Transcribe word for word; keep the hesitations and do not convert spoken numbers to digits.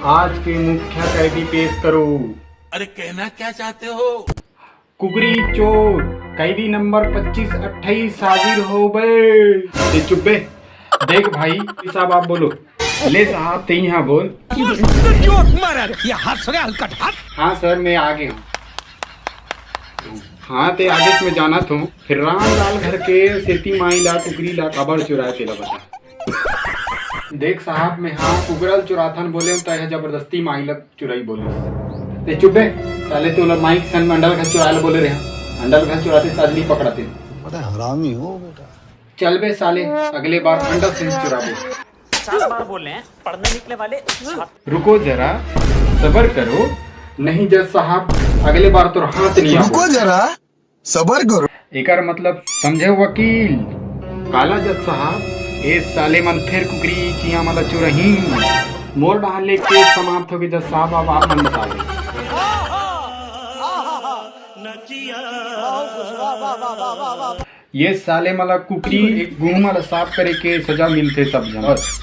आज के मुख्य कैदी पेश करो। अरे, कहना क्या चाहते हो? कुकरी चोर, कैदी नंबर पच्चीस अट्ठाईस हाजिर हो बे। ते चुप बे। देख भाई साहब, आप बोलो। ले साहब, ते यहाँ बोल। ये हंस रहे हलकट, हंस। हाँ सर, मैं आ गया हूँ। हाँ, ते आगे मैं जाना थो। फिर रामलाल घर के सेती माई ला कुकरी ला काबर चुराए, तेला बता। देख साहब, मैं हाँ कुकरा ल चुराथन बोले, तय जबरदस्ती माई ला चुराई बोलिस। ते चुप बे, साले तोला माई के संग में अंडा ल घर चुराए ला बोले रहे। अंडा ल घर चुराते साजनी पकड़ाते। बड़ा हरामी हो बेटा। चल बे साले, अगले बार अंडा से चुराबो। पचास बार बोल रहे हैं, पढ़ने निकले वाले छात्र। रुको जरा, सबर करो। नहीं जज साहब, अगले बार तोर हाथ नहीं आबो। रुको जरा, सबर करो। एकर मतलब समझे वकील? काला जज साहब, ए साले मन फिर कुकरी चिया मन ला चुराही। मोर डहान ले केस समाप्त होगे जज साहब, अब आप मन बताओ। ये साले मन ला कुकरी एक गुहूं मन ला साफ करे के सजा मिलथे सब झन। बस।